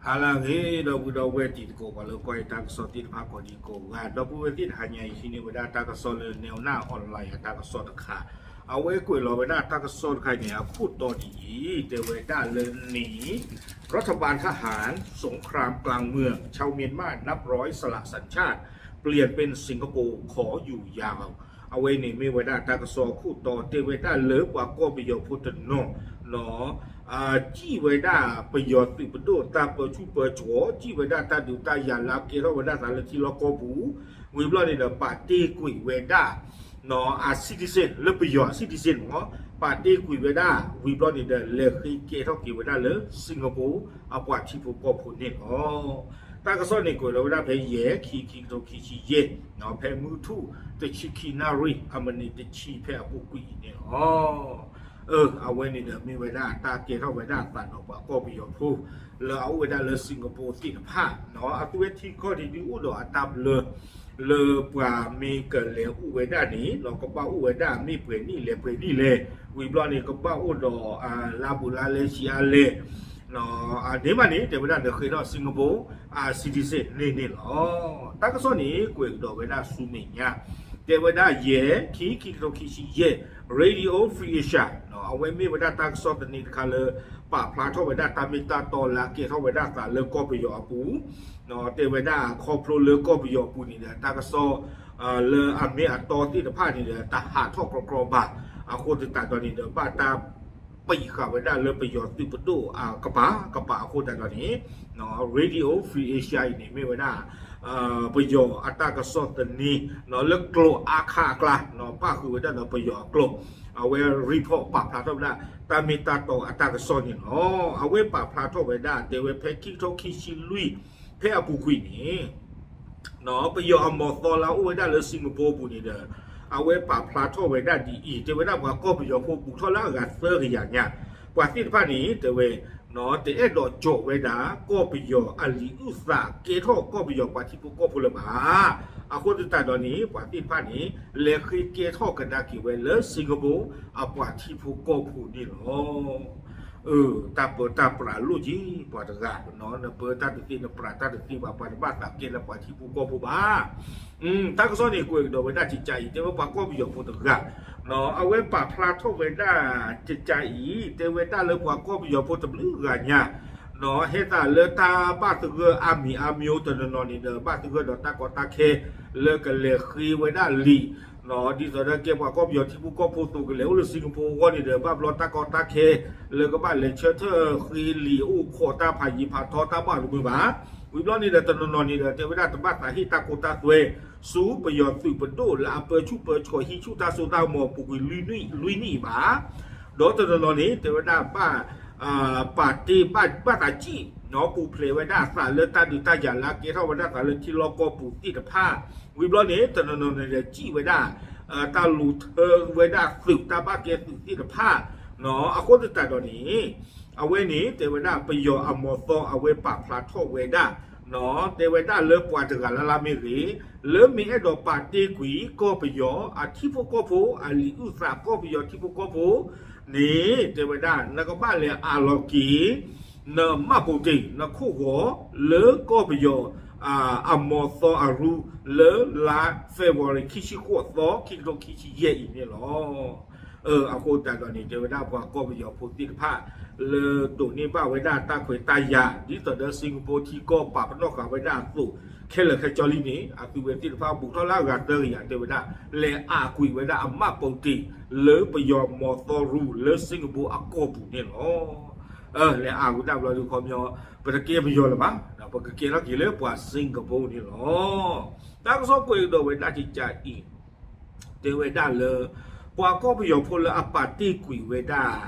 ဟါလၢအဂ့ၤ ဒီပုၢ်ဒီဝဲၢ်တံၤသကိး ပှၤလၢကွၢ်ယတၢ်ကစီၣ်သ့ၣ်တဖၣ်ကိးဒံကိးဂၤ ဒီပုၢ်ဝဲၢ်သ့ၣ်တဟါညါအံၤ ဟံးန့ၢ်ဝဲဒၣ်တၢ်ကစီၣ်လၢ Newsline online အတၢ်ကစီၣ်တခါ, အဝဲကွဲးလီၤဝဲဒၣ်တၢ်ကစီၣ်တခါန့ၣ် အခိၣ်တီဒ်အံၤ တဲဝဲဒၣ်လၢန့ၣ် รัฐบาลทหารสงครามกลางเมือง ชาวเมียนมานับร้อยสละสัญชาติ เปลี่ยนเป็นสิงคโปร์ขออยู่ยาว အဝဲန့ၣ်မ့ၢ်ဝဲဒၣ်တၢ်ကစီၣ်အခိၣ်တီ တဲဝဲဒၣ်လၢပှၤကီၢ်ပယီၤဖိတနီၤ နီၤ စံၣ်ဝဲဒၣ်ပယီၤသုးပဒိၣ်တၢ်ပၢဆူၣ်ပၢစိး စံၣ်ဝဲဒၣ်တၢ်ဒုးတၢ်ယၤလၢအကဲထီၣ်ဝဲဒၣ်သးလၢထံလီၢ်ကီၢ်ပူၤ, ဝံၤဘျီန့ၣ်ဒီး ပာ်တ့ၢ်ကွံာ်ဝဲဒၣ် အ citizen လၢပယီၤ citizen မ့ၢ် ပာ်တ့ၢ်ကွံာ်ဝဲဒၣ် ဝံၤဘျီန့ၣ်ဒီး လဲၤဃ့ကဲထီၣ်က့ၤဝဲဒၣ်လၢ Singapore အပှၤထံဖိကီၢ်ဖိန့ၣ်လီၤ. တၢ်ကစီၣ်န့ၣ်ကွဲးလီၤဝဲဒၣ်ဖဲယဲၢ် ခံ ခံကထိခံဆံယဲၢ် ဖဲမုၢ်ထူၣ်တဆံခံနၣ်ရံၣ် အမံးနံးတဆံဖဲအပူၤကွံာ်အံၤန့ၣ်လီၤ. အဝဲန့ၣ်ဒီးမ့ၢ်ဝဲဒၣ်တၢ်ကဲထီၣ်ဝဲဒၣ်အသးဒီးပှၤကီၢ်ပယီၤဖိ လၢအအိၣ်ဝဲဒၣ်လၢ Singapore သ့ၣ်တဖၣ် အသုဝဲထံကီၢ်ဒ်ဒုးအိၣ်ဒီးအတၢ်ဘျၢ လၢပှၤမ့ၢ်ကလဲၤအိၣ်ဝဲဒၣ်န့ၣ် ဒီးကဘၣ်အိၣ်ဝဲဒၣ်မ့ၢ်ပှဲၤနံၣ်လဲၣ်ပှဲၤနံၣ်လဲၣ်, ဝံၤဘျီန့ၣ် ကဘၣ်အိၣ်ဒီး လါဘူးလါလဲဆံးအါလဲၣ် န့ၣ်မးန့ၣ် တဲဝဲဒၣ်နဃ့ထီၣ် Singapore အ citizen န့ၣ်န့ၣ်လီၤ. တၢ်ကစီၣ်န့ၣ် ကွဲးကဒီးဝဲဒၣ်ဆူမဲာ်ညါ တဲဝဲဒၣ်ယဲၢ် ခံ ခံကထိခံဆံယဲၢ် Radio Free Asia အဝဲမ့ၢ်ဝဲဒၣ်တၢ်ကစီၣ်သန့တခါလၢ ပာ်ဖျါထီၣ်ဝဲဒၣ်တၢ်မ့ၢ်တၢ်တီလၢအကဲထီၣ်ဝဲဒၣ်သးလၢကီၢ်ပယီၤအပူၤ တဲဝဲဒၣ်ခီဖျိလၢကီၢ်ပယီၤအပူၤန့ၣ်ဒီး တၢ်ကစီၣ် လၢအမ့ၢ်အတီသ့ၣ်တဖၣ်န့ၣ်ဒီး တဟးထီၣ်ကြီကြီဘၣ်. အဃိသတးဒီးန့ၣ်ဒီး ဘၣ်တၢ်ပံးဃာ်ဝဲဒၣ်လၢပယီၤသုးပဒိၣ်အကပၤကပၤအဃိသတးဒီးန့ၣ် Radio Free Asia အံၤန့ၣ် မ့ၢ်ဝဲဒၣ် ပယီၤအတၢ်ကစီၣ်သန့ လၢကျိာ်အါခါအကျါ ပၣ်ဃုာ်ဝဲဒၣ်ဒီးပယီၤအကျိာ် အဝဲ report ပာ်ဖျါထီၣ်ဝဲဒၣ် တၢ်မ့ၢ်တၢ်တီအတၢ်ကစီၣ်န့ၣ်လီၤ. အဝဲပာ်ဖျါထီၣ်ဝဲဒၣ် တဲဝဲဖဲခံကထိခံဆံလွံၢ် ဖဲအပူၤကွံာ်န့ၣ် ပယီၤအမီၢ်သီလၢအအိၣ်ဝဲဒၣ်လၢ Singapore အပူၤန့ၣ်ဒီး အဝဲပာ်ဖျါထီၣ်ဝဲဒၣ်ဒ်အံၤ တဲဝဲဒၣ်ပှၤကီၢ်ပယီၤဖိဘူးထီၣ်လၢအဂၤသၢကယၤညါ ပှၤသ့ၣ်တဖၣ်န့ၣ် တဲဝဲ တအဲၣ်ဒိးကၠီးဝဲဒၣ် ကီၢ်ပယီၤအလံာ်အုၣ်သးကဲထီၣ်ကီၢ်ပယီၤပှၤထံဖိကီၢ်ဖိလၢၤဘၣ်. အဃိသတးဒီးန့ၣ် ပှၤသ့ၣ်တဖၣ်န့ၣ် လဲၤဃ့ကဲထီၣ်ကဒါက့ၤဝဲလၢ Singapore အပှၤထံဖိကီၢ်ဖိန့ၣ်လီၤ. တၢ်ပၢတၢ်ပြးလိၣ်က့ၤ ပှၤတဂၤ နပၢတၢ်တသ့ နပြးတၢ်တသ့ဘၣ် ပှၤတဘၣ်သးကဲလၢပှၤထံဖိကီၢ်ဖိဘၣ်. တၢ်ကစီၣ်န့ၣ် ကွဲးကဒီးဝဲဒၣ်ကကးအံၤ တဲဝဲပှၤကီၢ်ပယီၤဖိတဂၤ အဝဲပာ်ဖျါထီၣ်ဝဲဒၣ်ကကးအံၤ တဲဝဲဒၣ်လၢပှၤကီၢ်ပယီၤဖိတဘျုးဂၤညါ ဟဲသးလၢတၢ်ဘၣ်သဂၢၢ်အါမံၤအါမံၤ တနီၤနီၤန့ၣ်ဒီး ဘၣ်သဂၢၢ်ဒီးတၢ်ကီတၢ်ခဲ လၢကလဲၤဃ့ဝဲဒၣ်လံာ် ဒ်သိးဒီးကဲပှၤကီၢ်ပယီၤထံဖိကီၢ်ဖိအသိး ကလဲၤအိၣ်လၢ Singapore အဂီၢ်န့ၣ်ဒီး ဘၣ်ဘျီတၢ်ကီတၢ်ခဲ လၢကဘၣ်လဲၤဆၢထၢၣ်ဃ့လံာ်အိၣ်ခိးတၢ်ဖးယံၤဖးထီတၢ်ဘၣ်တမုာ်ဘၣ်. ဝံၤဘျီန့ၣ်ဒီး တနီၤနီၤန့ၣ်ဒီး တဲဝဲဒၣ်တဘၣ်သးဟ့ၣ်တၢ်ကိၢ်တၢ်သွဲ ဆူပယီၤသုးပဒိၣ်လၢအပၢဆူၣ်ပၢစိးဟံးဆူၣ်တၢ်စိတၢ်ကမီၤအပူၤကွံာ်လွံၢ်နံၣ်အံၤဘၣ်. ဒီးတနီၤနီၤန့ၣ် တဲဝဲဒၣ်ဘၣ် ပာ်တ့ၢ်ဘၣ် ဘၣ်သးစံၣ် ပူၤဖျဲးဝဲဒၣ်အသးလၢတၢ်ဒုးတၢ်ယၤလၢအကဲထီၣ်ဝဲဒၣ်သးလၢထံလီၢ်ကီၢ်ပူၤသ့ၣ်တဖၣ်. ဝံၤဘျီန့ၣ် တနီၤနီၤန့ၣ်ဒီးစံၣ်ဝဲဒၣ် တၢ်လူၤထၢဝဲဒၣ်သုးတၢ်ဘၣ်ကဲသုးသ့ၣ်တဖၣ် အဃိသတးဒီးန့ၣ် အဝဲန့ၣ် တဲဝဲဒၣ်ပယီၤအမီၢ်သီ အဝဲပာ်ဖျါထီၣ်ဝဲဒၣ် တဲဝဲဒၣ်လၢပှၤတဂၤလၢ်လၢ်မ့ၢ်ဂ့ၤ လၢမ့ၢ်အဲၣ်ဒိးပာ်တ့ၢ်ကွံာ် ကီၢ်ပယီၤအထံဖိကီၢ်ဖိ အလံာ်အုၣ်သးကီၢ်ပယီၤထံဖိကီၢ်ဖိန့ၣ် တဲဝဲဒၣ် နကဘၣ်လဲၤအးလီၤက့ၤ နမှတ်ပုံတင် နခိၣ်ဂီၤ လၢကီၢ်ပယီၤ အမီၢ်သီအရူ လၢလါ February ခံဆံဃိးသီ ခံကထိခံဆံယဲၢ်အံၤန့ၣ်လီၤ. အဃိသတးဒီးန့ၣ် တဲဝဲဒၣ်ပှၤကီၢ်ပယီၤဖိသ့ၣ်တဖၣ် လၢဒိးန့ၢ်ဘၣ်ဝဲဒၣ်တၢ်ခွဲးတၢ်ယာ် ဒ်သိးဒီး Singapore ထံကီၢ်ပာ်ပနီၣ်ဃာ်ဝဲဒၣ်အသိး ခဲလၢာ်ခဲဆ့လံန့ၣ် အသုဝဲသ့ၣ်တဖၣ်ဘူးထီၣ်လၢအဂၤသၢကယၤ တဲဝဲဒၣ် လဲၤအးကွံာ်ဝဲဒၣ်အမှတ်ပုံတင် လၢပယီၤမီၢ်သီရူ လၢ Singapore အကီၢ်ပူၤန့ၣ်လီၤ. လဲၤအးကွံာ်တၢ်ဘျီဒုးခီပညီ ပတကဲပယီၤလၢၤဘၣ်, ပကကဲထီၣ်က့ၤလၢပှၤ Singapore န့ၣ်လီၤ. တၢ်ကစီၣ်ကွဲးကဒီးဝဲဒၣ်ကကးအံၤ တဲဝဲဒၣ်လၢ ပှၤကီၢ်ပယီၤဖိလၢအပာ်တ့ၢ်ကွံာ်ဝဲဒၣ်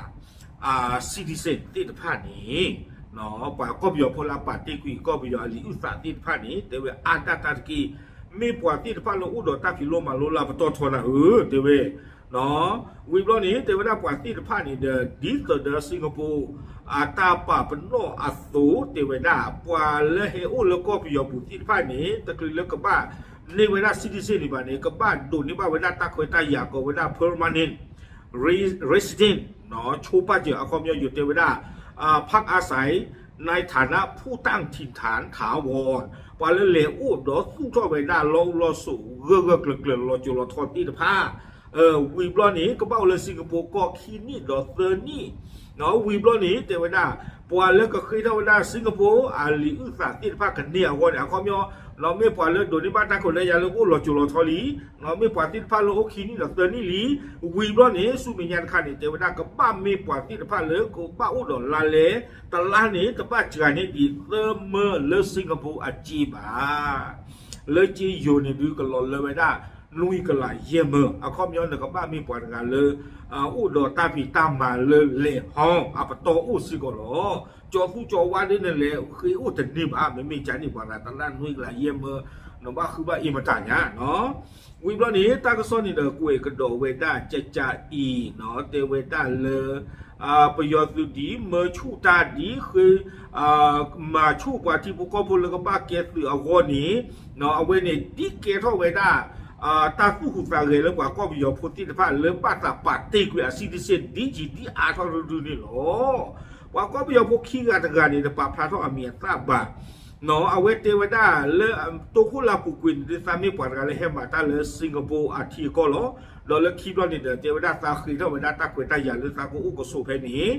citizen သ့ၣ်တဖၣ်န့ၣ် ပှၤကီၢ်ပယီၤဖိလၢအပာ်တ့ၢ်ကွံာ်ကီၢ်ပယီၤအလံာ်အုၣ်သးသ့ၣ်တဖၣ်န့ၣ် တဲဝဲအါဒၣ်တၢ်တက့ၢ်. မ့ၢ်ပှၤသ့ၣ်တဖၣ်လၢအိၣ်ဒီးတၢ်ဖံးလိမၤလိလၢအပတီၢ်ထီနၤဧၢ တဲဝဲ ဝံၤဘျီန့ၣ် တဲဝဲဒၣ်ပှၤသ့ၣ်တဖၣ်န့ၣ်ဒီး ဒ်သိးဒီး Singapore အတၢ်ပာ်ပနီၣ်အသိး တဲဝဲဒၣ် ပှၤလၢဟဲအိၣ်လၢကီၢ်ပယီၤပူၤသ့ၣ်တဖၣ်န့ၣ် တချုးလၢကဘၣ်န့ၢ်ဝဲဒၣ် citizen န့ၣ်ဘၣ်န့ၣ် ကဘၣ်ဒိးန့ၢ်ဘၣ်ဝဲဒၣ်တၢ်ခွဲးတၢ်ယာ်ကိးဝဲဒၣ် permanent resident ဆိပာ်စၢၤ အခီပညီယိၤတဲဝဲဒၣ် พักอาศัย ในฐานะผู้ตั้งถิ่นฐานถาวร ပှၤလၢလဲၤအိၣ်ဒီးသူၣ်ထီၣ်ဝဲဒၣ်လီၢ်အိၣ်လီၢ်ဆိး ဂၢၢ်ဂၢၢ်ကျၢၤကျၢၤ လီၤစိၤလီၤထီသ့ၣ်တဖၣ် ဝံၤဘျီန့ၣ် ကဘၣ်အိၣ်လၢ Singapore ကီၢ်ခံနံၣ်ဒီးသၢနံၣ် ဝံၤဘျီန့ၣ် တဲဝဲဒၣ် ပှၤလၢကဃ့ထီၣ်ဝဲဒၣ် Singapore အလံာ်အုၣ်သးသ့ၣ်တဖၣ်ကန့ၢ်အဂီၢ်န့ၣ် အခီပညီ မ့ၢ်ပှၤလၢဒိးန့ၢ်ဘၣ်တၢ်ခွဲးတၢ်ယာ်လၢကအိၣ်လီၤစိၤလီၤထီလံ မ့ၢ်ပှၤသ့ၣ်တဖၣ်လၢအိၣ်ခံနံၣ်ဒီးသၢနံၣ်လံ ဝံၤဘျီန့ၣ် ဆူမဲာ်ညါတခါန့ၣ် တဲဝဲဒၣ်ကဘၣ်မ့ၢ်ပှၤသ့ၣ်တဖၣ်လၢကဘၣ်အိၣ်ဒီးလါလဲ တလါန့ၣ် တဘၣ်စှၤန့ၢ်ဒံးသၢမၢလၢ Singapore အစ့ဘၣ် လၢစ့ယိၤန့ၣ်ဒုးကလီၤလၢဝဲဒၣ် နွံကလးယဲၢ်မၢ အခီပညီနကဘၣ်မ့ၢ်ပှၤတဂၤလၢ အိၣ်ဒီးတၢ်ဖံးတၢ်မၤလၢလဲၤဟီအပတီၢ်အိၣ်စ့ၢ်ကီးလီၤ. ကၠီသူကၠီဝါဒ်နလဲၤဃ့အိၣ်တန့ၢ်ဘၣ် မ့မ့ၢ်ကန့ၣ်ပှၤတဂၤတလါနွံကလးယဲၢ်မၢ နဘၣ်ဃုဘၣ်အ့ၣ်မတၤညါ ဝံၤဘျီန့ၣ် တၢ်ကစီၣ်န့ၣ်ဒီးကွဲးကဒီးဝဲဒၣ်ကကအံၤ တဲဝဲဒၣ်လၢ ပယီၤသုးဒ်မၢဆူၣ်တၢ်ဒ်ဃ့ မၤဆူၣ်ပှၤထံဖိကီၢ်ဖိလၢကဘၣ်ကဲသုးအဂီၢ်န့ၣ် အဝဲန့ၣ်ဒ်ကဲထီၣ်ဝဲဒၣ် တၢ်သူၣ်ဟူးသးဂဲၤလၢပှၤကီၢ်ပယီၤဖိသ့ၣ်တဖၣ်လၢဘၣ်သးပာ်တ့ၢ်ကွံာ်အ citizen ဒ်ကံၤဒ်အါထီၣ်တဒုန့ၣ်လီၤ. ပှၤကီၢ်ပယီၤဖိခံဂၤတဂၤန့ၣ် တပာ်ဖျါထီၣ်အမံၤအသၣ်ဘၣ် အဝဲတဲဝဲဒၣ်လၢ တိခိၣ်လၢပူၤကွံာ်န့ၣ်ဒ်သးမ့ၢ်ပှၤတဂၤလၢဟဲမၤတၢ်လၢ Singapore အထံအကီၢ်လီၤ. ဒီးလၢခံဘျီန့ၣ်ဒီး တဲဝဲဒၣ်သးဃ့ထီၣ်ဝဲဒၣ်တၢ်ခွဲးတၢ်ယာ်လၢသးကအိၣ်ကဆိးဖဲန့ၣ်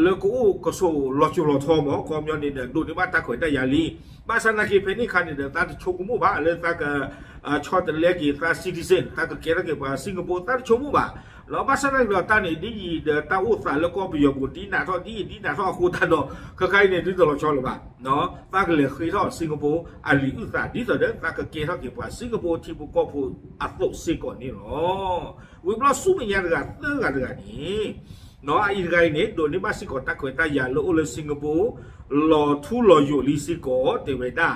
လၢကအိၣ်ကဆိးလီၤစိၤလီၤထီမး အခီပညီန့ၣ်ဒီး ဒိးန့ၢ်ဘၣ်တၢ်ခွဲးတၢ်ယာ်လံ. ဘၣ်ဆၣ်သနာ်က့ဖဲန့ၣ်အခါန့ၣ်ဒီး သးတဆိကမိၣ်ဘၣ်လၢသးက ဆီတလဲက့ၤသး citizen သးကကဲထီၣ်က့ၤပှၤ Singapore သးတဆိကမိၣ်ဘၣ်. လီၤဘၣ်ဆၣ်သနာ်က့ဒီးတၢ်န့ၣ်ဒ်အံၤဒီးတၢ်အိၣ်သးလၢကီၢ်ပယီၤပူၤဒ်နးထီၣ်ဒ်အံၤဒ်နးထီၣ်အဃိသတးဒီး ခဲခါအံၤန့ၣ်ဒ်တလီၤဆီလၢၤဘၣ် သးကလဲၤဃ့ထီၣ် Singapore အလံာ်အုၣ်သးဒ်သိးဒီး သးကကဲထီၣ်က့ၤပှၤ Singapore ထံဖိကီၢ်ဖိအသိးစ့ၢ်ကီးန့ၣ်လီၤ. ဝံၤဘျီဆူမဲာ်ညါတဂၤသၢဂၤတဂၤန့ၣ် အအံၤတဂၤအံၤန့ၣ် ဒိးန့ၢ်ဘၣ်စ့ၢ်ကီးတၢ်ခွဲးတၢ်ယာ်လၢအိၣ်လၢ Singapore လီၤထူလီၤယိာ်လံစ့ၢ်ကီး တဲဝဲဒၣ်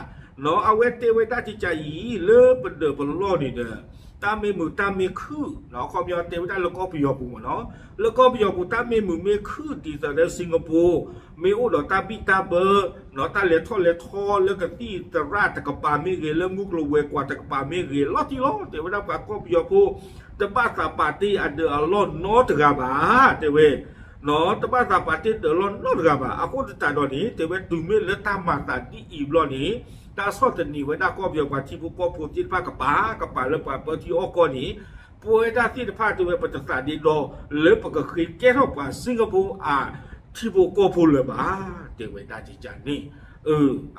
အဝဲတဲဝဲဒၣ်ကကအံၤ လၢပဒၢးပလီၢ်န့ၣ်ဒီး တၢ်မ့ၢ်မုာ်တၢ်မ့ၢ်ခုၣ် အခီပညီတဲဝဲဒၣ်လၢကီၢ်ပယီၤပူၤမ့ၢ်နီၤ လၢကီၢ်ပယီၤပူၤတၢ်မ့ၢ်မုာ်မ့ၢ်ခုၣ်ဒ်သိးလၢ Singapore မ့ၢ်အိၣ်ဒီးတၢ်ဘံၣ်တၢ်ဘၢ တၢ်လဲၤထီၣ်လဲၤထီလၢကသံၣ်သရၣ်တကပၤမ့ၢ်ဂ့ၤ လၢမူကျိၤဝဲၤကွာ်တကပၤမ့ၢ်ဂ့ၤ လီၤတံၢ်လီၤ တဲဝဲဒၣ်ပှၤကီၢ်ပယီၤဖိ တဘၣ်သးပာ်တ့ၢ်အဒၢးအလီၢ်နီတဂၤဘၣ် တဲဝဲ တဘၣ်သးပာ်တ့ၢ်ဒၢးလီၢ်နီတဂၤဘၣ်. အဃိသတးဒီးန့ၣ် တဲဝဲတုၤမ့ၢ်လၢတၢ်မၤသးဒ်အံၤဘျီန့ၣ် တၢ်ဆီၣ်သနံးဝဲဒၣ်ကီၢ်ပယီၤပှၤထံဖိကီၢ်ဖိသ့ၣ်တဖၣ်ကပၤကပၤလၢပှၤပၢထံအီၣ်ကီၢ်န့ၣ် ပဝဲဒၣ်သ့ၣ်တဖၣ်တဲဝဲပတသးဒ့ဒီလၢပကဃ့ကဲထီၣ်ပှၤ Singapore အထံဖိကီၢ်ဖိလၢၤဘၣ် တဲဝဲဒၣ်ကကန့ၣ်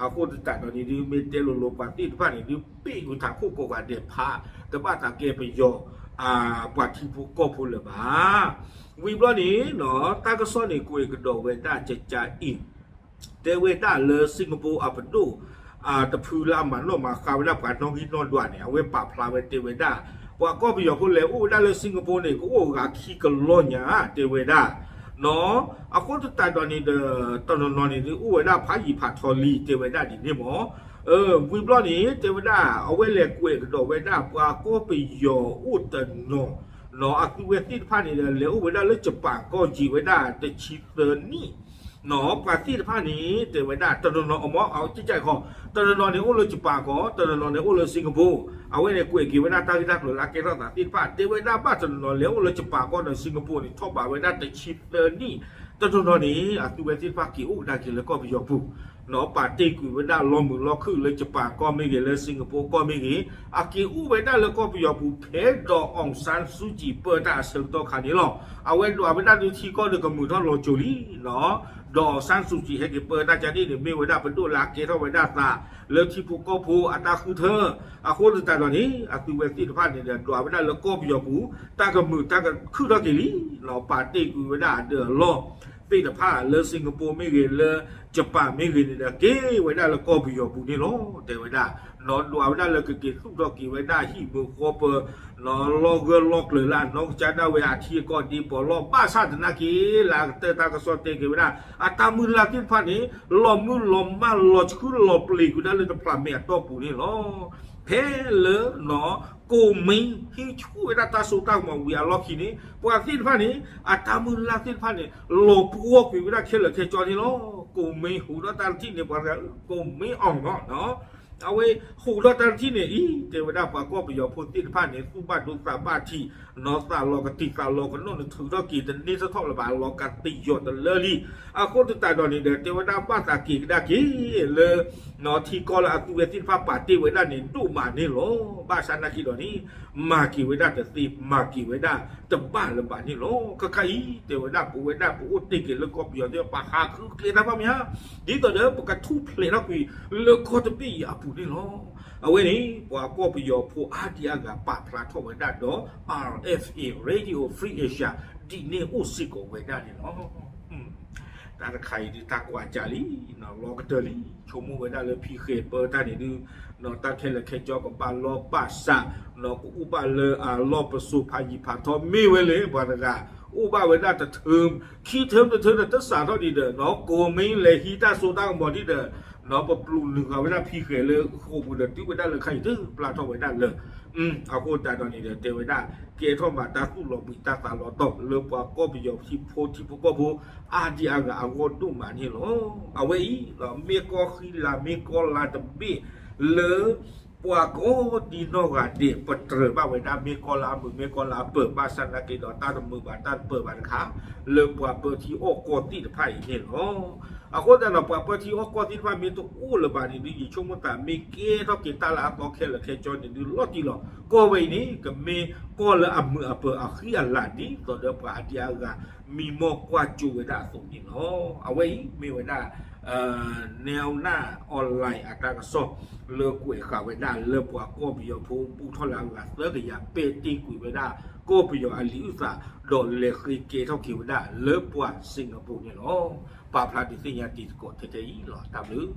အဃိသတးဒီးန့ၣ်ဒုး မ့ၢ်တဲလိၤလိၤပှၤသ့ၣ်တဖၣ်န့ၣ်ဒုး ပ့ၣ်ကွံာ်ထးခိၣ်ကိးဂၤဒဲးဖး တဘၣ်သးကဲပယီၤ ပှၤထံဖိကီၢ်ဖိလၢၤဘၣ်. ဝံၤဘျီန့ၣ် တၢ်ကစီၣ်န့ၣ်ကွဲးကဒီးဝဲဒၣ်ကကအံၤ တဲဝဲဒၣ်လၢ Singapore အပဒိၣ် တဖုလၢအမၤနီၣ်မၤဃါဝဲဒၣ်ပှၤနီၣ်ဂံၢ်နီၣ်ဒွးန့ၣ် အဝဲပာ်ဖျါဝဲတဲဝဲဒၣ် ပှၤကီၢ်ပယီၤဖိလဲၤအိၣ်ဝဲဒၣ်လၢ Singapore န့ၣ် ကအိၣ်ဂၤခံကလီၢ်ညါ တဲဝဲဒၣ် အဃိသတးဒီးန့ၣ်ဒီး တနီၤနီၤန့ၣ်ဒုး အိၣ်ဝဲဒၣ်ဖးယံာ်ဖးထီလံ တဲဝဲဒၣ်ဒ်န့ၣ်မး ဝံၤဘျီန့ၣ် တဲဝဲဒၣ် အဝဲလဲၤကွဲးကဒီးဝဲဒၣ်ပှၤကီၢ်ပယီၤအိၣ်တနီၤ အသုဝဲသ့ၣ်တဖၣ်န့ၣ်ဒီး လဲၤအိၣ်ဝဲဒၣ်လၢ Japan ကီၢ်ယံာ်ဝဲဒၣ်တဆံသၢနံၣ် ပှၤသ့ၣ်တဖၣ်န့ၣ် တဲဝဲဒၣ် တနီၤနီၤအမ့ၢ် အကကခီ တနီၤနီၤန့ၣ်အိၣ်လၢ Japan ကီၢ် တနီၤနီၤန့ၣ်အိၣ်လၢ Singapore အဝဲန့ၣ်ကွဲးက့ၤဝဲဒၣ်တၢ်ဂ့ၢ်တၢ်ကျိၤလၢအကဲထီၣ်သးသ့ၣ်တဖၣ် တဲဝဲဒၣ်ဘၣ်တနီၤနီၤလဲၤအိၣ်လၢ Japan ကီၢ်ဒီး Singapore န့ၣ် ထီၣ်ဘးဝဲဒၣ်တဆံသၢနံၣ် တနီၤနီၤန့ၣ် အသုဝဲသ့ၣ်တဖၣ်က့ၤအိၣ်ကဒါက့ၤလၢကီၢ်ပယီၤပူၤ ပာ်တ့ၢ်ကွံာ်ဝဲဒၣ်လီမုၢ်လီခုၣ်လၢ Japan ကီၢ်မ့ၢ်ဂ့ၤ လၢ Singapore ကီၢ်မ့ၢ်ဂ့ၤ အက့ၤအိၣ်ဝဲဒၣ်လၢကီၢ်ပယီၤပူၤ ဖဲဒီး အောင်ဆန်းစုကြည် ပၢတၢ်အဆၢကတီၢ်ခါန့ၣ်လီၤ. အဝဲဒွးဝဲဒၣ်ဒုးထံကီၢ်ဒီးကမုာ်ထီၣ်လီၤစိၤလံ ဒီး အောင်ဆန်းစုကြည် ဟဲက့ၤပၢတၢ်ကန့ၣ်န့ၣ် မ့ၢ်ဝဲဒၣ်ပဒိၣ်လၢအကဲထီၣ်ဝဲဒၣ်သးလၢထံဖိကီၢ်ဖိအတၢ်ဃုထၢ အဃိသတးဒီးန့ၣ် အသုဝဲသ့ၣ်တဖၣ်န့ၣ်ဒီး ဒွးဝဲဒၣ်လၢကီၢ်ပယီၤပူၤ တၢ်ကမုာ်တၢ်ကခုၣ်ထီၣ်က့ၤလံ ပာ်တ့ၢ်ကွံာ်ဝဲဒၣ်အဒၢးအလီၢ်သ့ၣ်တဖၣ်လၢ Singapore မ့ၢ်ဂ့ၤ လၢ Japan မ့ၢ်ဂ့ၤန့ၣ်ဒီး က့ၤဝဲဒၣ်လၢကီၢ်ပယီၤပူၤန့ၣ်လီၤ တဲဝဲဒၣ် ဒွးဝဲဒၣ်လၢကက့ၤသူၣ်ထီၣ်က့ၤဝဲဒၣ်ဟံၣ်မုာ်ဃီပၢၤ လီၢ်ဂၢၢ်လီၢ်ကျၢၤလၢအနီၢ်ကစၢ်ဒၣ်ဝဲအထံအကီၢ်ဒ်ပီးလီၢ် ဘၣ်ဆၣ်သနာ်က့ လၢအကတၢၢ်တၢ်ကစီၣ်တဲက့ၤဝဲဒၣ် အတၢ်မုၢ်လၢ်သ့ၣ်တဖၣ်န့ၣ် လီၤမုၢ်လီၤမၢ်လီၤဆှုလီၤပျံၤကွံာ်ဒၣ်လၢတဖျးမဲာ်အတီၢ်ပူၤန့ၣ်လီၤ. ဖဲလၢ ကိးမံၤ ဟံးဆူၣ်ဝဲဒၣ်တၢ်စိတၢ်ကမီၤဝံၤအလီၢ်ခံန့ၣ် ပှၤသ့ၣ်တဖၣ်န့ၣ် အတၢ်မုၢ်လၢ်သ့ၣ်တဖၣ်န့ၣ် လီၤပှီၢ်ကွံာ်ဝဲဒၣ်ခဲလၢာ်ခဲဆ့န့ၣ်လီၤ. ကိးမံၤဟူးဒီးတၢ်ထံၣ်န့ၣ် ပှၤကိးမံၤအီၤနီၤ အဝဲဟူးထီၣ်တၢ်တထံၣ်န့ၣ်အံၤ တဲဝဲဒၣ်ပှၤကီၢ်ပယီၤဖိသ့ၣ်တဖၣ်န့ၣ် သူၣ်ဘၣ်ဒိသးဘၣ်ထံး, နီၢ်သးလီၤကတံာ်သးလီၤကနိၣ်န့ၣ် ထုးထီၣ်က့ၤတန့ၢ်ထီၣ်ထီၣ်လၢၤဘၣ် လီၤကသံၣ်ယီၤတလၢလံ. အဃိသတးဒီးန့ၣ်ဒီး တဲဝဲဒၣ်ဘၣ်သးက့ၤကဒါက့ၤလၢ ထံကီၢ်လၢအသုဝဲသ့ၣ်တဖၣ်ပာ်တ့ၢ်ဝဲဒၣ်န့ၣ် ဒိၣ်မးန့ၣ်လီၤ. ဘၣ်ဆၣ်နာ်က့ဒီးန့ၣ် မၤက့ၤဝဲဒၣ်တသ့ မၤက့ၤဝဲဒၣ်တဘၣ်လၢၤဘၣ်န့ၣ်လီၤ. ခဲခါအံၤ တဲဝဲဒၣ်ပဝဲဒၣ်ပအိၣ်တ့ၢ်က့ၤလၢကီၢ်ပယီၤသ့ၣ်တဖၣ် ပဟးဃုကျဲတၢ်ဘၣ်မ့ၢ်ဧါ, ဒ်သိးဒီးပကထူၣ်ဖျဲးထီၣ်ကွံာ် လၢကီၢ်တဘ့ၣ်အံၤအပူၤန့ၣ်လီၤ. အဝဲန့ၣ် ပှၤကီၢ်ပယီၤဖိအါဒံအါဂၤပာ်ဖျါထီၣ်ဝဲဒၣ်ဒီး R F A Radio Free Asia ဒ်န့ၣ်အိၣ်စ့ၢ်ကီးဝဲဒၣ်န့ၣ်လီၤ. တၢ်တခါအံၤဒုးတၢ်ကွၢ်ကၢ်လံ, လီၤကတၢၢ်လံ, ဆိကမိၣ်ဝဲဒၣ်လၢဖံဃဲၤပၢတၢ်န့ၣ်ဒုး တၢ်ခဲလၢာ်ခဲဆ့ကဘၣ်လီၤဘၣ်စး, ကအိၣ်ဘၣ်လၢအလီၢ်ပစိာ်ဖးယံၤဖးထီ မ့ၢ်ဝဲလၢပှၤတဂၤ အိၣ်ဘၣ်ဝဲဒၣ်တထၢ ခံထၢတထၢဒီးတစးထီၣ်ဒံးဒီး ကိးမ့ၢ်လဲၤဟံးတၢ်စိတၢ်ကမီၤဒံးဒီး ပပျုၤနုာ်ဃာ်ဝဲဒၣ်ဖံဃဲၤလၢဃိာ်ပူၤဒီး တုၤဝဲဒၣ်လၢခါအံၤတပျၢ်ထီၣ်ဝဲဒၣ်လၢ အဃိသတးဒီးန့ၣ်ဒီး တဲဝဲဒၣ် ကဲထီၣ်မးတၢ်သူၣ်လီၤဘှံးတၢ်သးလီၤတီၤ လၢပှၤကီၢ်ပယီၤထံဖိထံဖိကီၢ်ဖိ အါဒံအါဂၤအဂီၢ်ဒိၣ်မးန့ၣ်လီၤ. အဝဲအံၤ မ့ၢ်ကီၢ်ဃံလၤ မ့ၢ်ကီၢ်လါတဘ့ၣ်လၢ ပှၤကိးဒံနီၢ်ဂၤဒဲး ပတြၢၤဘၣ်ဝဲဒၣ်မ့ၢ်ကီၢ်လါအမုာ် မ့ၢ်ကီၢ်လါအပၢၤ ဘၣ်ဆၣ်သနာ်က့ဒီး တၢ်တမုာ်ဘၣ်တၢ်တပၢၤဘၣ်တခါ လၢပှၤပၢထံအီၣ်ကီၢ်သ့ၣ်တဖၣ်အံၤန့ၣ်လီၤ. အဃိသတးဒီး ပှၤပၢထံအီၣ်ကီၢ်သ့ၣ်တဖၣ်မ့ၢ်တအိၣ်လၢၤဘၣ်န့ၣ်ဒုး ယဆိကမိၣ်သးမ့ၢ်ကဲထီၣ်က့ၤတၢ်လၢအသီခဲလၢာ်ခဲဆ့န့ၣ်ဒုး လီၤတံၢ်လီၤ. ကီၢ်ဝဲအံၤန့ၣ် ကမ့ၢ်ကီၢ်လၢအမုာ်အပၢၤအဃံအလၤ ဒ်သိးဒီးပှၤအါဒံအါဂၤ မံမီၢ်ကွၢ်ကၠိဝဲဒၣ်အသိးန့ၣ်လီၤ. အဝဲအံၤမ့ၢ်ဝဲဒၣ် Now Online အတၢ်ကစီၣ် လၢကွဲးဃာ်ဝဲဒၣ်လၢပှၤကီၢ်ပယီၤဖိ ဘူးထီၣ်လၢအဂၤသၢကယၤ ပဲာ်တ့ၢ်ကွံာ်ဝဲဒၣ် ကီၢ်ပယီၤအလံာ်အုၣ်သး ဒီးလဲၤဃ့ကဲထီၣ်က့ၤဝဲဒၣ်လၢပှၤ Singapore န့ၣ်လီၤ. ပာ်ဖျါဒုးသ့ၣ်ညါတံၤသကိးထဲထဲအံၤလီၤ. တၢ်ဘျုး